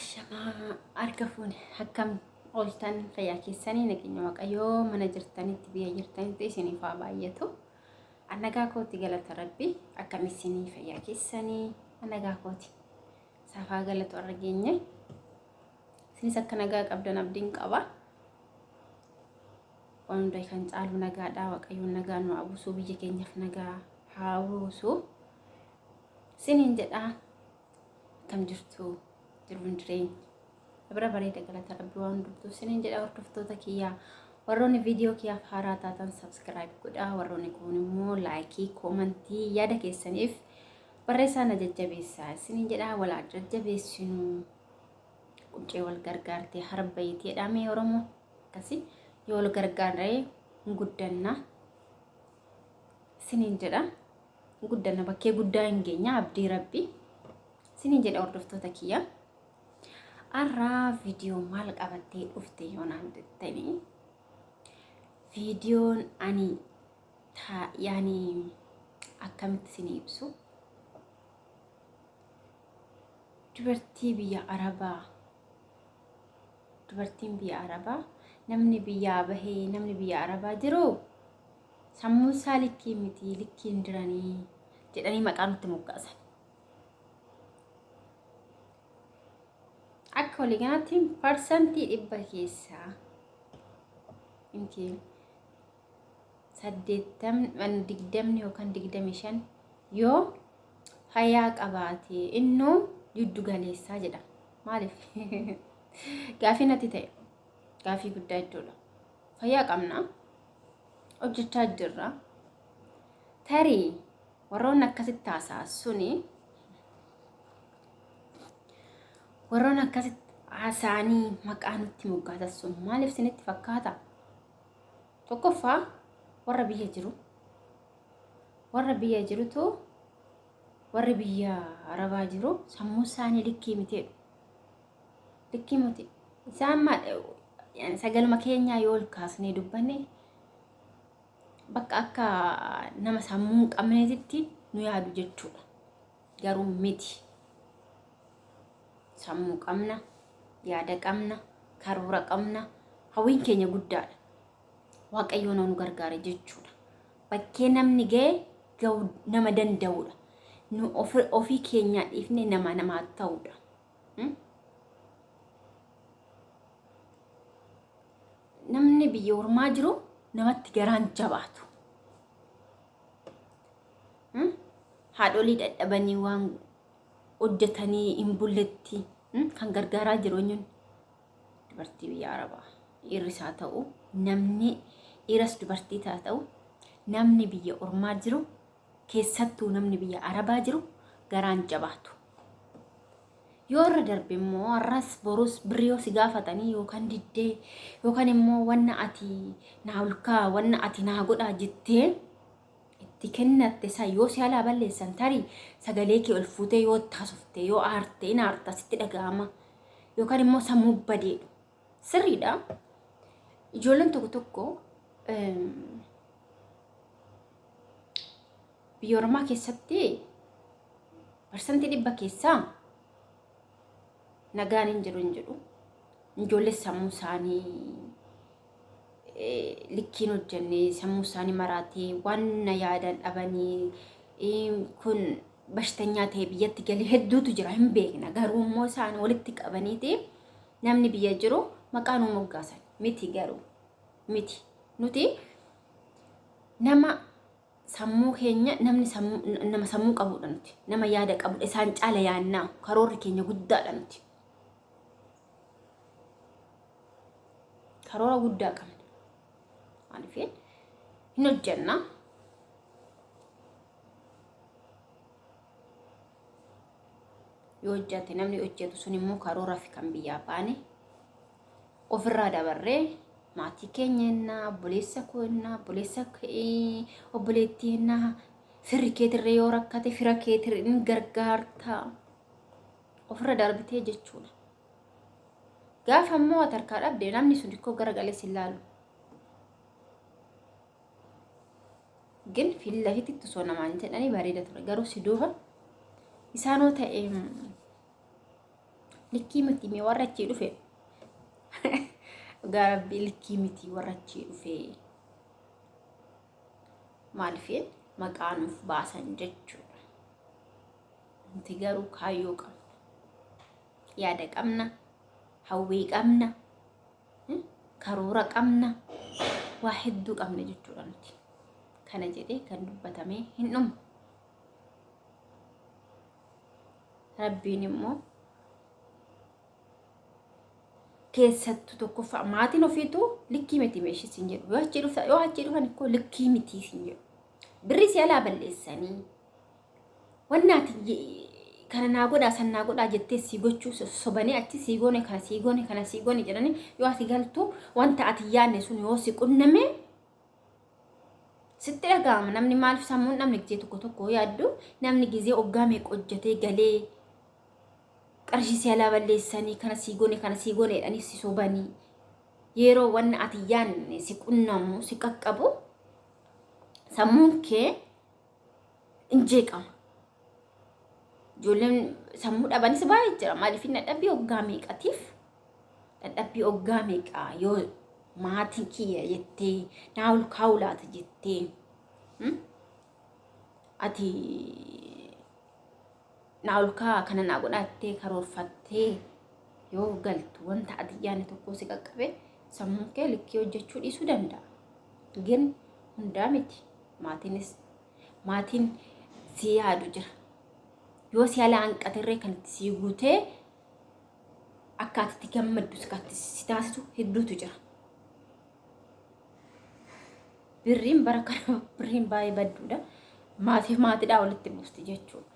Ashamaa harka fuune akkam ooltan fayyaa keessanii nageenya waaqayyoo mana jirtanitti biyya jirtanitti isiniif haa baay'atu. Annagaa kooti galata rabbi akkam isinii fayyaa keessanii annagaa kooti saafaa galatu har'a geenye. Isinis akka nagaa qabdan abdiin qaba. Waan hunda kan caalu nagaadha waaqayyoon nagaa nu haa buusu biyya keenyaaf nagaa haa buusu. Isiniin jedhaa. Akkam jirtu jiruun jireenya. Bira bareeda galata rabbi waan hundumtuu isiniin jedha hordoftoota kiyyaa. Warroonni viidiyoo kiyyaaf haaraa taatan subscribe godhaa. Warroonni kuun immoo laayikii, koomantii yaada keessaniif barreessaa na jajjabeessaa isiniin jedha walaa jajjabeessinu. Quncee wal gargaartee harba jedhaa mee Oromoo akkasi yoo wal gargaarree hin guddanna isiniin jedha. Guddanna bakkee guddaa hin geenya abdii rabbi isiniin jedha hordoftoota kiyya. Har'aa viidiyoo maal qabattee dhufte yoo naan jettanii viidiyoon ani yaani akkamitti isinii ibsu dubartii biyya arabaa dubartiin biyya arabaa namni biyyaa bahee namni biyya arabaa jiru Sammuun isaa likkii miti, likkii hin jiranii jedhanii maqaa nutti moggaasan. Akka waliigalaatti 100% keessaa miti 80 20 yookaan 25 yoo fayyaa qabaate innuu jiddu galeessaa jedha. Maaliif? Gaafii natti ta'e. Gaafii guddaa jechuudha. Fayyaa qabna. Hojjechaa jirra. Tarii warroonni akkasitti haasa'an suni warroonni akkasitti haasa'anii maqaa nutti moggaasan sun maaliif isinitti fakkaata? Tokkoffaa warra biyya jiru warra biyya jirutu warri biyya arabaa jiru sammuu isaanii likkii miteedhu. Likkii miti. Isaan sagaluma keenyaa yoo ol kaasnee dubbanne bakka akka nama sammuu hin qabneetitti nu yaadu jechuudha. Garuu miti. Sammuu qabna, yaada qabna, karoora qabna, hawwiin keenya guddaadha. Waaqayyoon nu gargaara jechuudha. Bakkee namni ga'e ga'uu nama danda'udha. Nu ofii keenyaa dhiifnee nama namaa ta'udha. Namni biyya ormaa jiru namatti garaan jabaatu. Haadholii dadhabanii waan hojjetanii hin bulletti kan gargaaraa jiru eenyuun dubartii biyya arabaa dhiirris haa ta'u namni dhiiras dubartii haa ta'u namni biyya ormaa jiru keessattuu namni biyya arabaa jiru garaan jabaatu. Yoo irra darbe immoo har'as borus birrii yoo si gaafatanii yookaan diddee yookaan immoo wanna ati naa olkaa wanna ati naa godhaa jettee itti kennatte san yoo si alaa balleessan tarii sagalee kee ol fuutee yoo itti haasofte yoo aarte in aarta sitti dhaga'ama yookaan immoo sammuu badeedha. Sirriidha. Ijoolleen tokko tokko biyya ormaa keessatti 100% keessaa nagaan hin jiru hin jedhu. Ijoollee sammuu isaanii likkiin hojjenne sammuu isaanii maraatee waan na yaadan dhabanii kun bashtanyaa ta'e biyyatti galee hedduutu jira hin beekna. Garuu immoo isaan walitti qabaniiti namni biyya jiru maqaa nu moggaasan miti garuu miti nuti nama sammuu keenya namni sammuu nama sammuu qabudha nuti nama yaada qabudha isaan caala yaannaa karoorri keenya guddaadha nuti karoora guddaa qabna maaliif hin hojjenna yoo hojjate namni hojjetu sun immoo karoora fi kan biyyaa baane ofirraa dabarree maatii keenya ennaa obboleessa koo ennaa obboleessa obboleettii ennaa firri keetirree yoo rakkate fira keetirree in gargaarta ofirra darbitee jechuudha. Gaafa immoo ati harkaa dhabde namni sun xiqqoo garagalee si ilaalu. Gin fiin lafitti osoo namaan jedhanii bareeda ture garuu si duuba isaanoo ta'e Likkii miti mee warra achii dhufe. Dhugaa rabbii likkii miti warra achii dhufe. Maaliif maqaa nuuf baasan jechuudha. Nuti garuu kaayyoo qabna. Yaada qabna. Hawwii qabna. Karoora qabna. Waa hedduu qabna jechuudha nuti. Kana jedhee kan dubbatamee hin dhumu. Rabbiin immoo keessattuu tokkoffaa maatiin ofiitu likkii miti meeshii siin jedhu. Yoo achii dhufta yoo achii dhufan ikkoo likkii miti siin jedhu. Birrii si alaa balleessanii wannaati kana naa godhaa san naa godhaa jettee sii gochuu sobanii achi sii goone kana sii goone kana sii goone jedhanii yoo ati galtu wanta ati yaadne sun yoo si qunname sitti dhaga'ama. Namni maaliif sammuun dhabne gizee tokko tokko yaaddu namni gizee oggaa meeqa hojjetee galee qarshii si alaa balleessanii kana sii goone kana sii goone jedhanii si sobanii yeroo wanna ati yaadne si qunnamu si qaqqabu sammuun kee hin jeeqama. Ijoolleen sammuu dhabanis baay'ee jira. Maaliif dadhabbii oggaa meeqatiif dadhabbii oggaa meeqaa yoo maatiin kiyya jettee naa ol kaa'u laata jettee ati naa ol kaa'a kana naa godhattee karoorfattee yoo galtu wanta ati yaadne tokko si qaqqabe sammuun kee likkii hojjechuu dhiisuu danda'a. Gin hundaa miti. Maatiinis maatiin si yaadu jira. Yoo si ala hanqaterree kan itti sii guutee akka ati itti gammaddu si taasisu hedduutu jira. Birriin bara kana birriin baay'ee badduudha. Maatiif maatiidhaa walitti buusti jechuudha.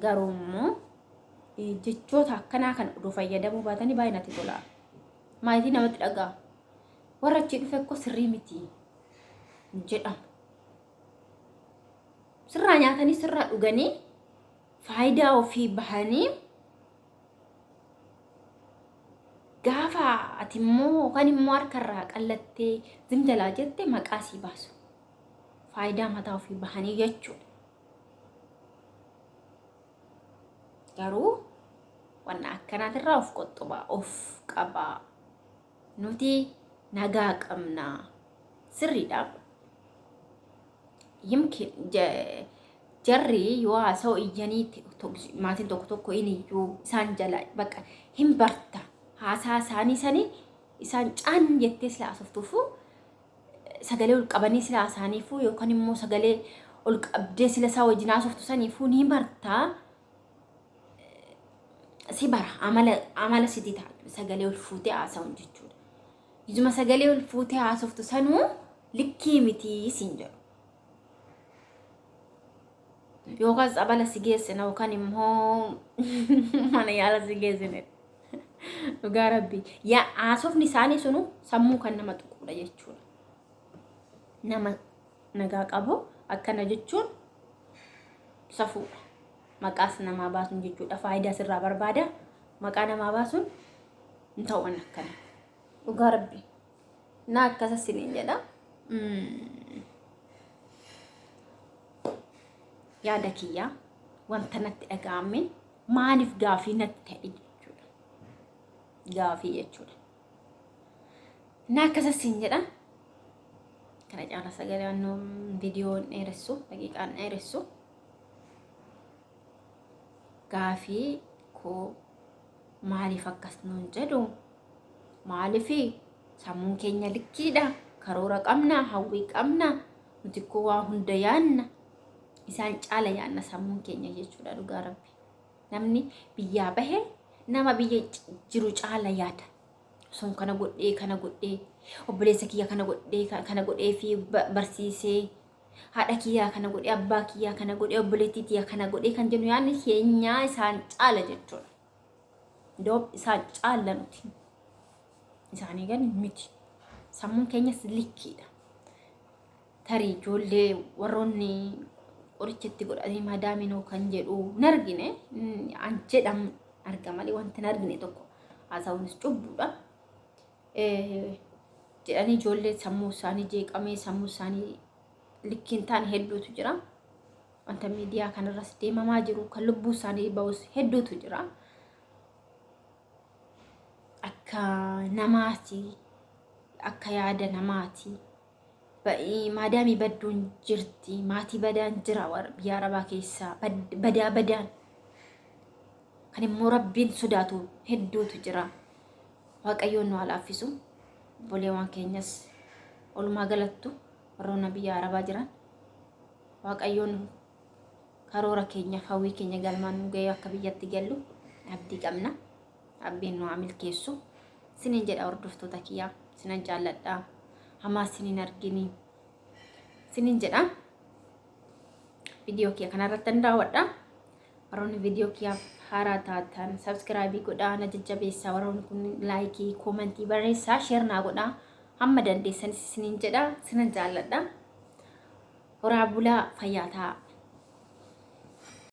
Garuu immoo jechoota akkanaa kana odoo fayyadamuu baatanii baay'ee natti tola. Maatii namatti dhaga'a. Warra achii dhufe akkoo sirrii miti jedhamu. Sirraa nyaatanii sirraa dhuganii faayidaa ofii bahanii gaafa ati immoo yookaan immoo harkarraa qallattee zimjalaa jette maqaa sii baasu. Faayidaa mataa ofii bahanii jechuudha. Garuu wanna akkanaatirraa of qoxxobaa of qabaa. Nuti nagaa qabna. Sirriidha. Yimkin jarri yoo haasa'u iyyanii maatiin tokko tokko in iyyuu isaan jala bakka hin barta. Haasaa isaanii sanii isaan caan jettee sila haasoftuufu sagalee ol qabanii sila haasaaniifuu yookaan immoo sagalee ol qabdee sila isaa wajjin haasoftu saniifuu ni barta. Si bara amala amala sitti ta'a sagalee ol fuutee haasa'uun jechuudha. Ijuma sagalee ol fuutee haasoftu sanuu likkii mitii siin jedhu. Yookaan tsabala si geessina yookaan immoo mana yaala si geessina. Dhugaa rabbi. Yaa haasofni isaanii sunu sammuu kan nama tuquudha jechuudha. Nama nagaa qabu akkana jechuun safuudha. Maqaas namaa baasuun jechuudha. Faayidaa sirraa barbaada. Maqaa namaa baasuun hin ta'u waan akkana. Dhugaa rabbi. Na akkasa siniin jedha. Yaada kiyyaa wanta natti dhaga'ame maaliif gaafii natti ta'e jechuudha. Gaafii jechuudha. Na akkasa siin jedha. Kana caala sagalee viidiyoon dheeressu daqiiqaan dheeressu. Gaafii koo maaliif akkas nuun jedhu? Maaliif sammuun keenya likkiidha? Karoora qabna, hawwii qabna, nuti koo waa hunda yaanna. Isaan caala yaanna sammuun keenya jechuudha dhugaa rabbi. Namni biyyaa bahe nama biyya jiru caala yaada. Sun kana godhee kana godhee obboleessa kiyya kana godhee kana godhee fi barsiisee haadha kiyyaa kana godhee abbaa kiyyaa kana godhee obboleettii tiyya kana godhee kan jennu yaadni keenyaa isaan caala jechuudha. Doob isaan caala nuti. Isaanii gadi miti. Sammuun keenyas likkiidha. Tarii ijoollee warroonni qoricha itti godhatanii madaaminoo kan jedhu hin argine an jedhamu arga malee wanti hin argine tokko haasa'uunis cubbuudha. Jedhanii ijoollee sammuu isaanii jeeqamee sammuu isaanii likkii hin taane hedduutu jira. Wanta miidiyaa kanarras deemamaa jiru kan lubbuu isaanii bahus hedduutu jira. Akka namaati, akka yaada namaati. Maadaamii badduun jirti, maatii badaan jira biyya Arabaa keessaa, badaa badaan. Kan immoo Rabbiin sodaatu hedduutu jira. Waaqayyoon nu haa laaffisu. Obboleewwan keenyas walumaa galattu warroonni biyya Arabaa jiran Waaqayyoon karoora keenyaaf hawwii keenya galmaan nu ga'ee akka biyyatti gallu abdii qabna. Rabbiin nu haa milkeessu. Sinin jedha hordoftoota kiyyaa. Sinan jaalladha. Hamaa sinin argini. Sinin jedha. Viidiyoo kiyya kanarratti hin daawwadha. Warroonni viidiyoo kiyyaaf haaraa taatan sabskiraabii godhaa na jajjabeessaa. Warroonni kun laayikii, koomentii barreessaa, sheer naa godhaa. Hamma dandeessanis isiniin jedha. Sinan jaalladha. Horaa bulaa fayyaa ta'a.